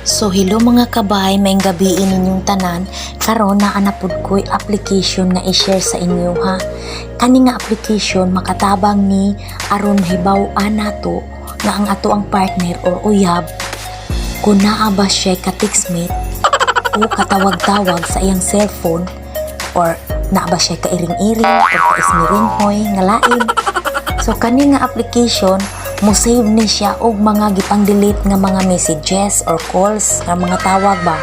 So hello, mga kabay, maayong gabii ninyong tanan. Karon naa na pud ko'y application nga i-share sa inyo ha. Kani nga application makatabang ni aron mahibaw-an nato nga ang ato ang partner or uyab kung naa ba siya ka-textmate o katawag-tawag sa iyang cellphone or naa ba siya kairing-iring or kaismiringhoy nga lain. So kani nga application mo save ni siya og mga gipang-delete nga mga messages or calls nga mga tawag ba,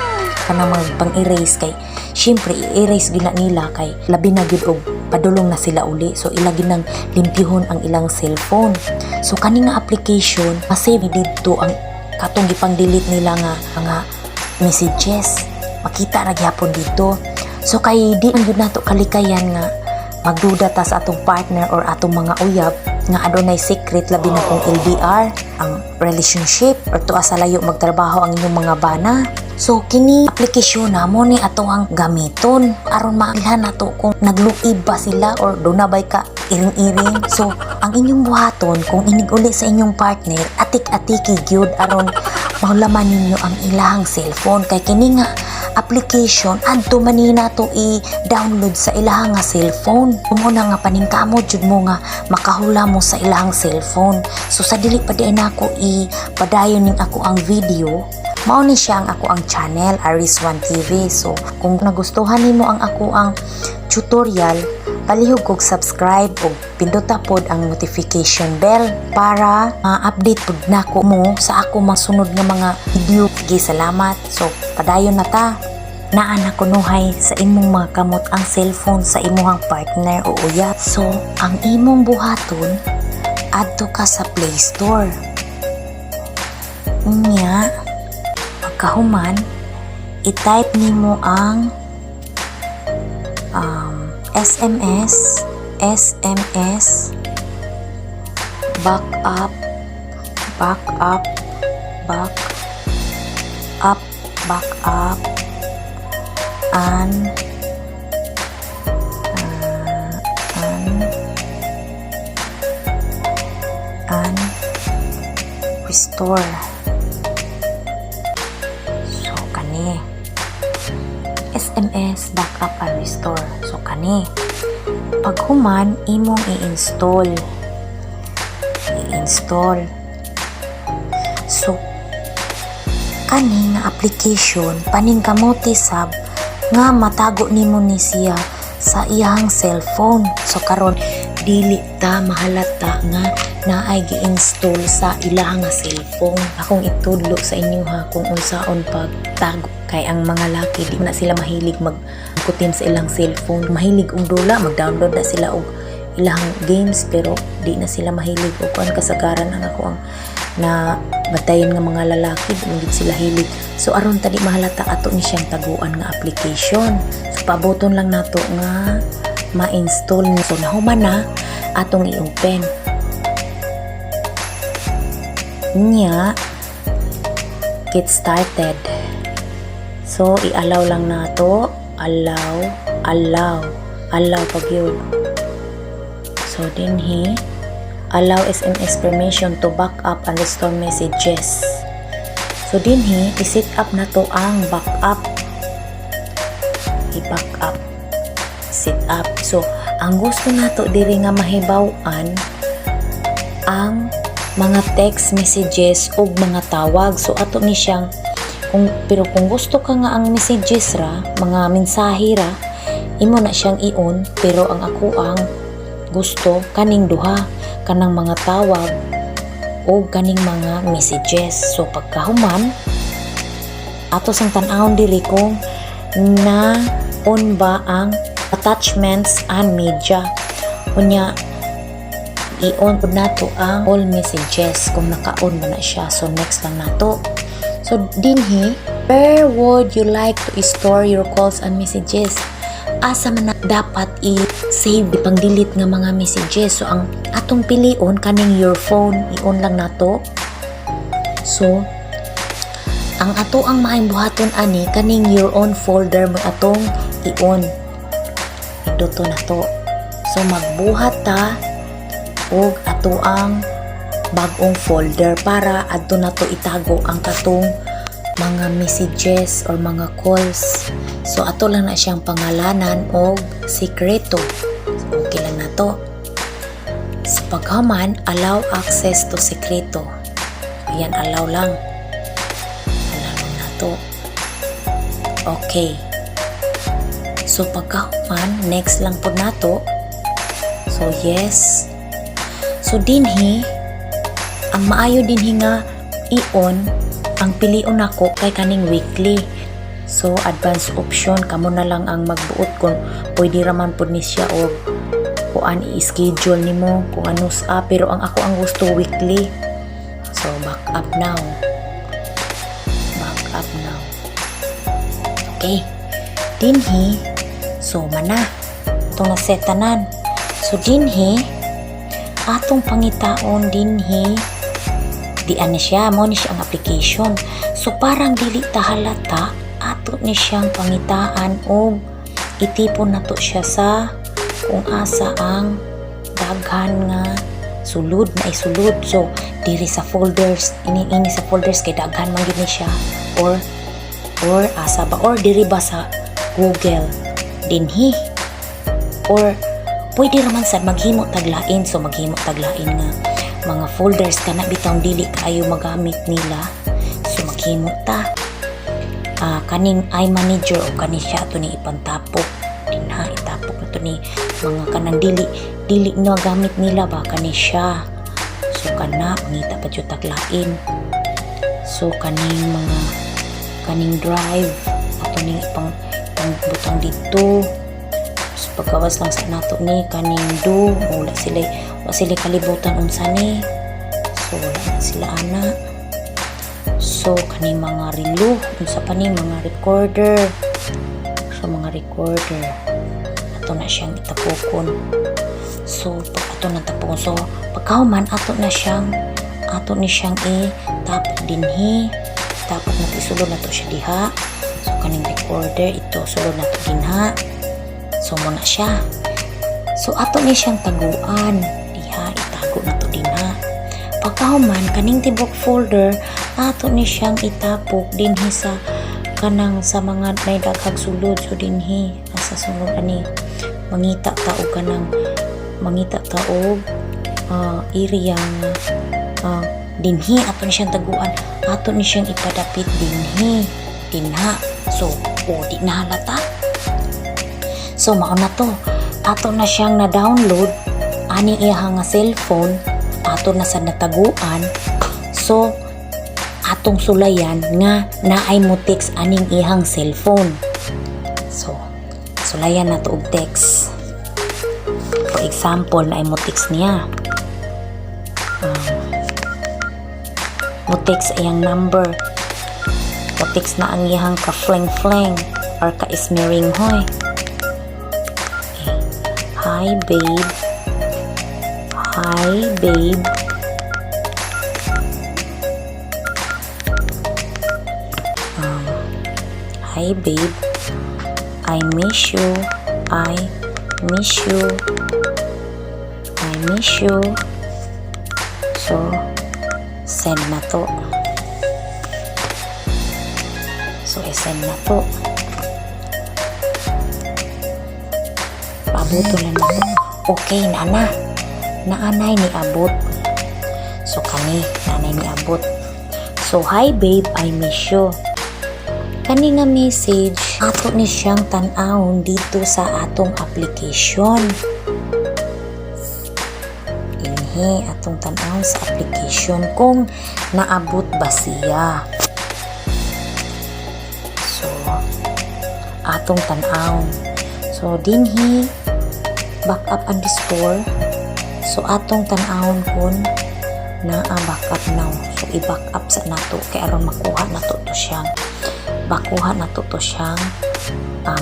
kanang mga pang-erase, kay syempre i-erase gyud na nila kay labi na gyud og padulong na sila uli, so ila gyud nang limpyuhon ang ilang cellphone. So kani nga application, ma-save didto ang katong gipang-delete nila nga mga messages, makita ra gyapon dito. So kay di man gyud nato kalikayan nga magduda ta sa atong partner or atong mga uyab nga adunay secret, labi na kung LDR ang relationship or tuwa sa layo magtrabaho ang inyong mga bana. So kini aplikasyon na mo ni ato ang gamiton aron mailhan nato kung nagluib ba sila or duna bay ka iring-iring. So ang inyong buhaton kung inig-uli sa inyong partner, atik-atiki gyud aron mahulaman ninyo ang ilahang cellphone, kay kini nga application adto man ni nato i-download sa ilahang nga cellphone. Mao na nga paningkamot jud mo nga makahula mo sa ilahang cellphone. So sa dili pa di nako i-padayon ning ako ang video, mao ni siya ang ako ang channel, Aris One TV. So kung nagustuhan nimo ang ako ang tutorial, palihog kog subscribe ug pindota pod ang notification bell para ma-update pod nako mo sa ako mga sunod nga mga video. Sige, salamat. So padayon na ta. Naa na kunuhay sa imong mga kamot ang cellphone sa imong partner o uyab. So ang imong buhaton, adto ka sa Play Store. Unya, pagkahuman, i-type nimo ang SMS SMS backup backup back up backup and restore. So kani, SMS backup and restore. So kani, paghuman, imong i-install i-install So kani nga application, paningkamuti sab nga matago nimo ni siya sa iyang cellphone. So karon dili ta mahalata nga naay gi-install sa ilahang nga cellphone. Akong itudlo sa inyo ha kung unsaon pagtago, kay ang mga laki di na sila mahilig mag kutim sa ilang cellphone. Mahilig og dula, mag-download na sila og ilang games, pero di na sila mahilig og kuan. Kasagaran ang ako ang na batayan nga mga lalaki, di man gid sila hilig. So aron ta di mahalata, ato ni siyang taguan nga application. So paaboton lang nato nga ma-install. So nahuman na, atong i-open niya, get started. So i-allow lang nato, allow, allow, allow pag yun. So dinhi, allow SMS permission to back up and restore messages. So dinhi, i-set up na to ang backup, i-back up, set up. So ang gusto nato diri nga mahibaw-an ang mga text messages ug mga tawag. So ato ni siyang kung, pero kung gusto ka nga ang messages ra, mga mensahe ra, imo na siyang i-on. Pero ang ako ang gusto kaning duha, kanang mga tawag o kaning mga messages. So pagkahuman, ato sang tan-awon diri kung na on ba ang attachments and media. Unya i-on pud nato ang all messages kung naka-on ba na siya. So next lang nato. So dinhi, where would you like to store your calls and messages? Asa man na dapat i-save ipang delete nga mga messages? So ang atong pilion kaning your phone, i-on lang nato. So ang ato ang maayong buhaton ani, kaning your own folder mo atong i-on. Pinduto na to. So magbuhat ta og ato ang bag-ong folder para adto na to itago ang katong mga messages or mga calls. So ato lang na siyang pangalanan og sikreto. So, okay lang na to. So paghaman, allow access to sikreto. Ayan, allow lang. Allow lang na to. Okay. So pagkahuman, next lang po nato. So yes. So dinhi, ang maayo dinhi nga i-on, ang pilion nako kay kaning weekly. So advanced option, kamo na lang ang magbuot kung pwede raman pud ni siya og kuan, i-schedule nimo kung ano sa, pero ang ako ang gusto, weekly. So back up now. Back up now. Okay. Dinhi, so mana itong na-set tanan. So dinhi, atong pangitaon dinhi, di ani siya, mo ni siya ang application. So parang dili ta halata, ato ni siyang pangitaan og itipon nato siya sa kung asa ang daghan nga sulod na isulod. So diri sa folders, ini ini sa folders kay daghan man gid ni siya, or asa ba, or diri ba sa Google dinhi, or pwede raman sad maghimo taglain. So maghimo taglain nga mga folders, kana bitawng dili kaayo magamit nila. So maghimo ta kaning iManager o kani siya ato ni ipantapok dinha, itapok na to ni mga kanang dili dili na gamit nila ba, kani siya. So kana, mangita pa jud taglain. So kaning mga kaning drive, ato ning ipang butang dito. So paggawas lang sa nato ni kaning do, wala sila kalibutan unsa ni. So wala na sila ana. So kaning mga relo, unsa pa ni, mga recorder. So mga recorder, ato na siyang itapokon. So pag ato na tapokon, so pagkahuman, ato ni siyang i-tapok dinhi, tapok na, isulod na to siya diha. So kaning recorder, ito sulod na to dinha. So mo na siya. So ato ni siyang taguan diha, itago na to dinha. Pagkahuman, kaning tibok folder, ato ni siyang itapok dinhi sa kanang sa mga may daghag sulod. So dinhi asa sulod ani, mangita ta og kanang, mangita ta og area nga dinhi ato ni siyang taguan, ato ni siyang ipadapit dinhi, dinha. So o di na halata. So mao na to, ato na siyang na-download ani iya nga cellphone, ato na sa nataguan. So atong sulayan nga naay mo text aning ihang cellphone. So sulayan nato og text. For example, naay mo text niya, mo text iyang number, mo text na ang iyang ka fling fling or ka smearing hoy. Okay. Hi babe, hi babe, hi babe, I miss you, I miss you, I miss you. So send na to. So i-send na to. Pabuto na na to. Okay na na, naanay ni abot. So kani, naanay ni abot. So hi babe, I miss you. Kani nga message, ato ni siyang tan-awon dito sa atong application. Inhi atong tan-awon sa application kung naabot ba siya. So atong tan-awon. So dinhi, backup and restore. So atong tan-awon kung naa backup now. So i-backup sa nato kay aron makuha nato to siyang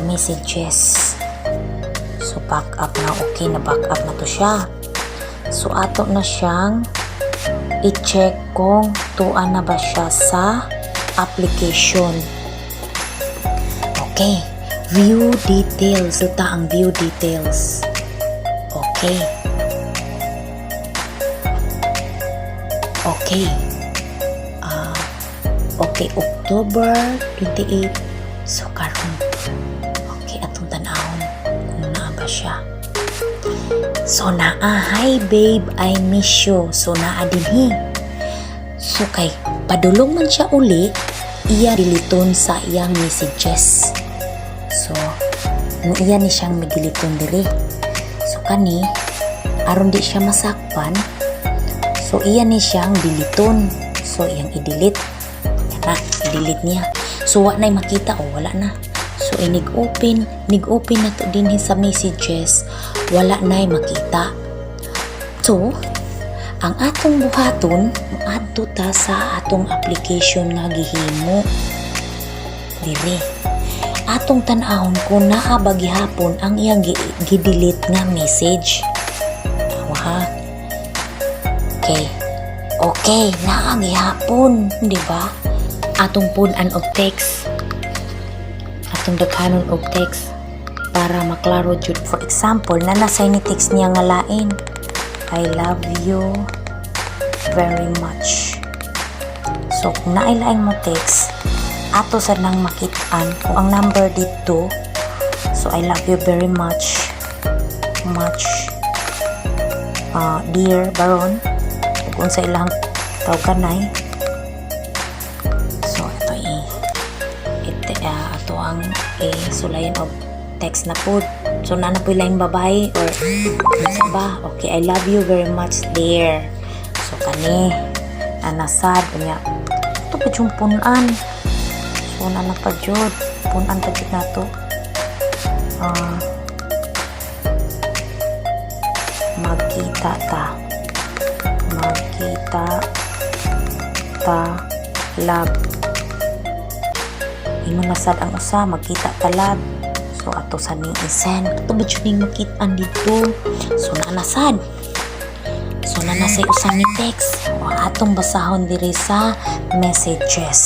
messages. So backup na, okay na, backup na to siya. So ato na siyang i-check kung tuan na ba siya sa application. Okay, view details. Ito ang view details. Okay. Okay. Ah, Okay, October 28. So karon. Okay, atong tan-awon kung naa ba siya. So naa, "Hi babe, I miss you." So naa dinhi. So kay padulong man siya uli, iya diliton sa iyang messages. So iya ni siyang midiliton diri. So kani aron di siya masakpan, so iya ni siyang diliton. So iyang i-delete. Kana, i-delete niya. So wa na'y makita o wala na. So inig open, nig open na to dinhi sa messages, wala na'y makita. So ang atong buhaton, adto ta sa atong application nga gihimo. Diri. Atong tan-awon kung naa ba gihapon ang iyang gi-delete nga message. Tawa ha. Okay. Okay, naa gihapon, di ba? Atong pun-an og text. Atong daghanon og text para maklaro jud. For example, na nasa ni text niya nga lain. "I love you very much." So, kung naay laing mo text, ato sa nang makitaan kung ang number dito. So, "I love you very much. Much. Dear Baron." Kung unsa ilang tawag kanay. So, ito ato ang sulayan og text na pod. So, naa na po laing babae or unsa ba? Okay, "I love you very much, dear." So, kani, anasad, unya. Ito pa yung punan. So, naa na pa jud. Punan pa jud nato. Magkita ta. Magkita ta, love. Ingon na sad ang usa, "Magkita ta, love." So ato sa ning i-send. Ato ba jud ning makitaan dito? So naa na sad. So naa na say usang ni text. O atong basahon diri sa messages.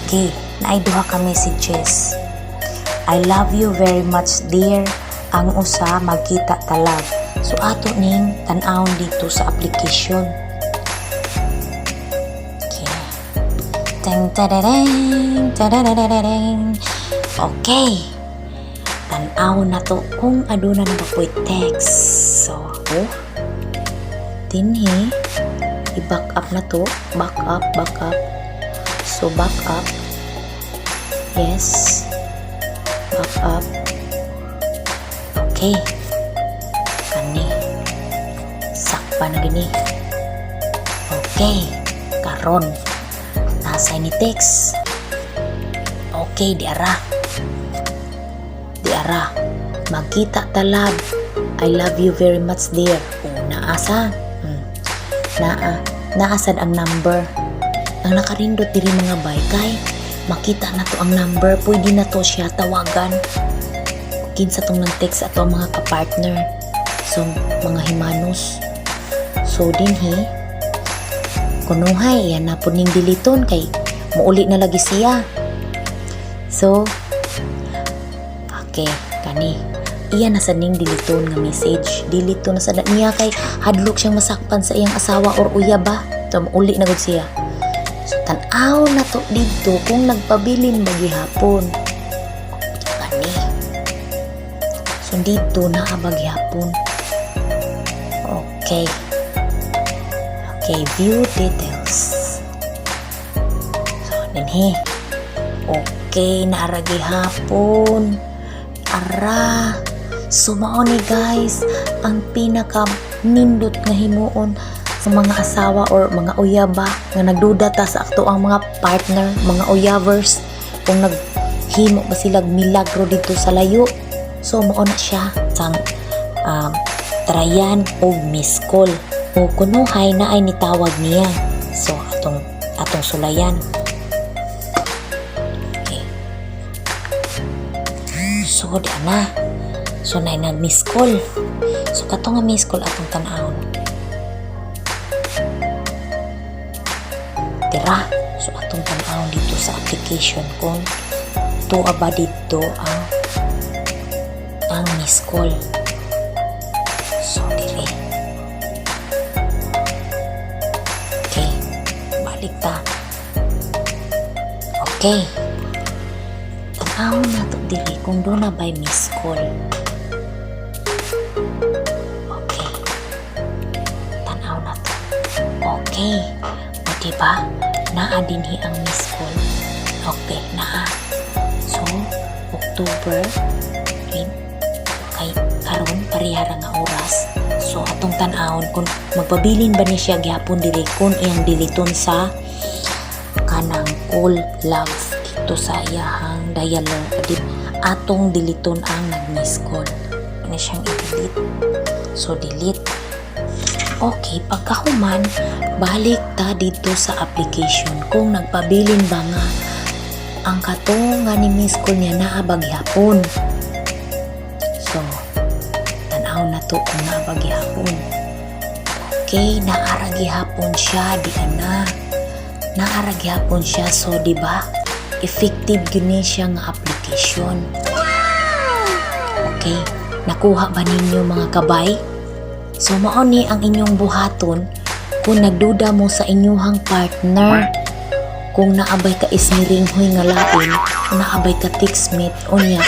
Okay, naay duha ka messages. "I love you very much, dear." Ang usa, "Magkita ta, love." So ato ning tan-awon dito sa application. Okay. Teng tadadeng, tadadadadeng. Okay. Tan-aw na to kung aduna na ba po'y text. So, oh, dinhi, i-back up na to. Back up, back up. So, back up. Yes. Back up. Okay. Kani. Sakpa na gini. Okay. Karon. Nasa ni text. Okay, di ara. Di ara. "Magkita ta, love. I love you very much, dear." O, naasa. Naa. Naasad ang number. Ang nakarindot diri, mga bay, kay makita na to ang number. Pwede na to siya tawagan. Kinsa tong nang text ato ang mga kapartner. So, mga himanos. So, dinhi, kunuhay, yan na po ning diliton kay muuli na lagi siya. So, okay, kani. Iya na sa ning diliton nga message. Diliton na sa niya kay hadlok siyang masakpan sa iyang asawa or uyab ba. So, muuli na gud siya. So, tan-aw na to dito kung nagpabilin ba gihapon. Kani. So, dito naa ba gihapon. Okay. Okay, view details. So, dinhi. Okay, naa ra gihapon. Ara. So, mao ni guys, ang pinaka nindot nga himuon sa mga asawa or mga uyaba nga nagduda ta sa ato ang mga partner, mga uyavers, kung naghimo ba sila milagro dito sa layo. So, mao na siya sang tryan og miss call. O kunuhay na ay nitawag niya. So, atong sulayan. Okay. So, di na. So, na nag-miss call. So, kato nga miss call atong tan-awon. Tira. So, atong tan-awon dito sa application kung tuwa ba dito ang miss call. So, dire. Okay. Balik ta. Okay. Tan-awon nato diri kung duna bay miss call. Okay. Tan-aw nato. Okay. O, diba? Naa dinhi ang miss call. Okay, naa. So, October 20, kay karon parehara nga oras. So, atong tan-awon kung magpabilin ba ni siya gihapon diri kung iyang diliton sa kanang call logs dito sa iyahang dialer. Adi, atong diliton ang nag-miss call. Ano siyang i-delete. So, delete. Okay, pagkahuman, balik ta dito sa application kung nagpabilin ba nga ang katong nga ni miss call niya naa ba gihapon. So, tan-aw na to kung naa ba gihapon. Okay, naa ra gihapon siya, di ana. Naa ra gihapon siya, so di ba? Effective gyud ni siya nga application. Okay, nakuha ba ninyo, mga kabay? So mao ni ang inyong buhaton kung nagduda mo sa inyuhang partner. Kung naa bay ka ismiringhoy nga lain, naa bay ka textmate, unya,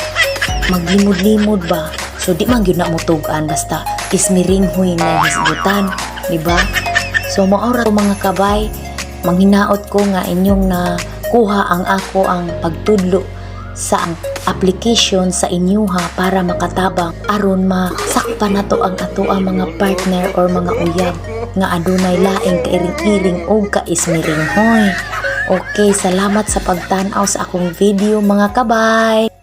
maglimod-limod ba? So di man gyud na mo tug-an, basta ismiringhoy na hisgutan, di ba? So mao ra to, mga kabay, manghinaot ko nga inyong nakuha ang ako ang pagtudlo sa application sa inyuha para makatabang aron masakpan nato ang atoang mga partner or mga uyab nga adunay laing kairing-iring og kaismiringhoy. Okay, salamat sa pagtan-aw sa akong video, mga kabay.